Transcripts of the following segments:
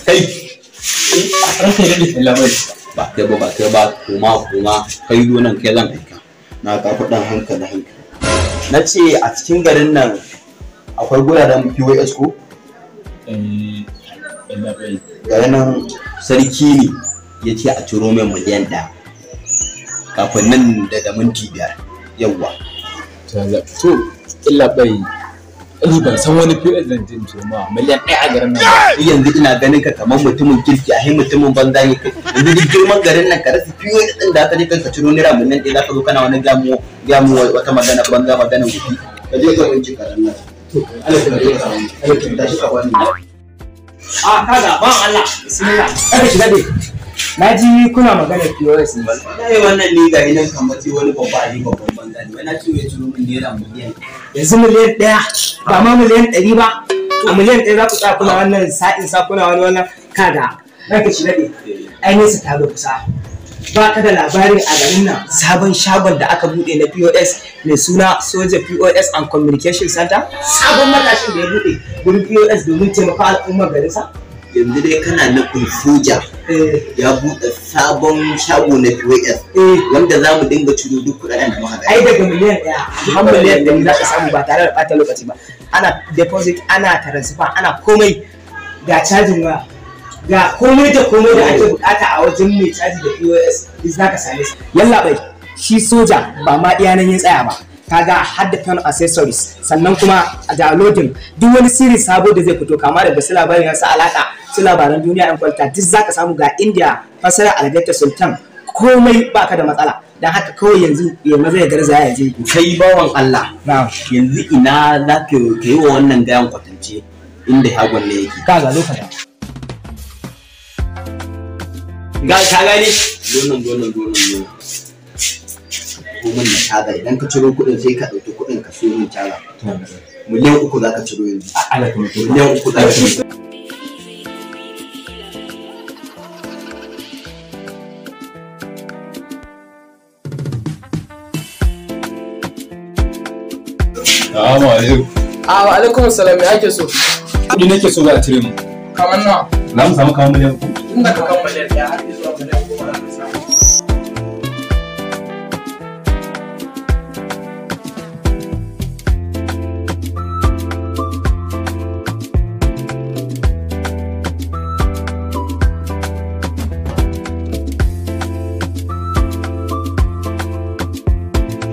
Kai. Ranka ya daɗe labai. Ba kai ba, ba kai ba, koma koma kai zo nan kai zan aika. Na ka faɗan hankali hankali. Na ce a cikin garin nan akwai guraren POS ko? Eh, labai. Ga nan sarki ne ya ce a ciro min 1,000,000 kafin nan da minti 5. Yawwa. To, labai. Ni ban san wani POS zan je in ciro ma 1,000,000 a garin nan. Yanzu ina ganin ka kamar mutumin kirki, a mutumin banza ne kai. Yanzu duk girman garin nan ka rasa POS din da aka je ka ciro naira 1,000,000, za ka zo kana wani gamu wata magana banza, magana gobe. Ka je ka bincika dan nan. To, Allah ya ka tashi ka bani. A kaga ban Allah, bismillah. Kada shiga dai. Na ji kuna magana POS ne. Wallahi wannan ni ga nan kamar sai wani babba ne, babban banza ne. Wani ce ya ciro min naira 1,000,000. Yanzu 1,000,000 ba ma 100,000,000 ba. A 1,000,000 za ku tsaya kuna wannan sa'in sa kuna wani wannan kaga. Ranka shi daɗe. Ai nesa ta zo kusa. Ba ka da labarin a garin nan sabon shagon da aka buɗe na POS mai suna Soja POS and Communication Center. Sabon matashin da ya buɗe gurin POS domin taimakon al'ummar garinsa. Yanzu dai kana nufin soja ya buɗe sabon shago na POS wanda za mu dinga ciro duk kuɗaɗen da muka Ai daga 1,000,000 har 100,000,000 za ka samu ba tare da ɓata lokaci ba. Ana deposit, ana transfer, ana komai, ga cajin waya, ga komai da komai da ake bukata a wajen mai caji da POS duk za ka same su. Yallaɓai, shi soja ba ma iya nan ya tsaya ba. Kaga har da phone accessories, sannan kuma a downloading duk wani series sabo da zai fito, kama daga su labarin su alaka, su labaran duniya yan kwalta, duk zaka samu. Ga India fasara Algaita Sultan, komai baka da matsala. Dan haka kawai yanzu ya maza ya garzaya ya je. Kai bawan Allah, yanzu ina za ka yi wa wannan gayan kwatance inda shagon ne yake? Kaga lokacin ga ka gani donan donan donan donan Ko min da caza, idan ka ciro kuɗin sai ka ɗauki kuɗin ka siyo min caza. 3,000,000 za ka ciro yanzu. 3,000,000 za ka ciro. Salamu alaikum. A wa alaikum salam, me ake so? Kuɗi nake so za a cire mu. Kamar nawa? Za mu samu kamar 3,000,000. Tun daga kan 1,000,000 har zuwa 10,000,000 za ka samu.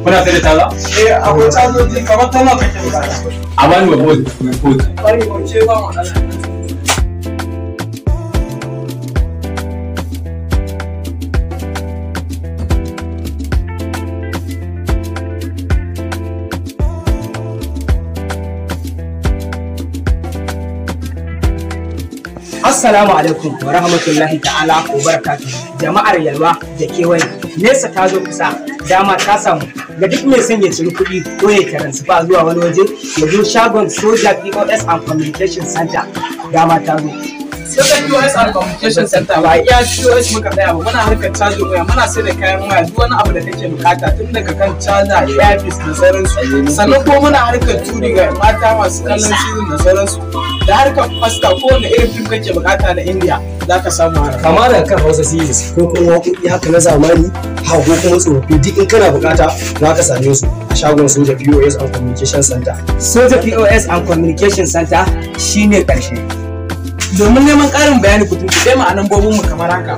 Kuna sai da taza? Eh, akwai cajoji, kamar ta nawa kake bukata? A bani babban mai kotu. Bari ko ce ba matsala. Assalamu alaikum wa rahmatullahi ta'ala wa barakatuh. Jama'ar Yalwa da kewaye, nesa ta zo kusa, dama ta samu ga duk mai son ya ciri kuɗi ko ya transfer zuwa wani waje, ya zo shagon Soja POS and Communication Center. Dama ta zo. Soja POS and Communication Center ba iya POS muka tsaya ba, muna harkar cajin waya, muna sai da kayan waya, duk wani abu da kake bukata tun daga kan caja, earpiece da sauransu. Sannan kuma muna harkar turi ga mata masu kallon season da sauransu. Da harkar fasta, kowane irin fim kake bukata na India za ka samu a Kama daga kan Hausa series ko kuma waƙoƙi haka na zamani ha ko kuma tsofaffi, duk in kana bukata za ka same su a shagon Soja POS and Communication Center. Soja POS and Communication Center shine ƙarshe. Domin neman ƙarin bayani ku tuntuɓe mu a lambobin mu kamar haka: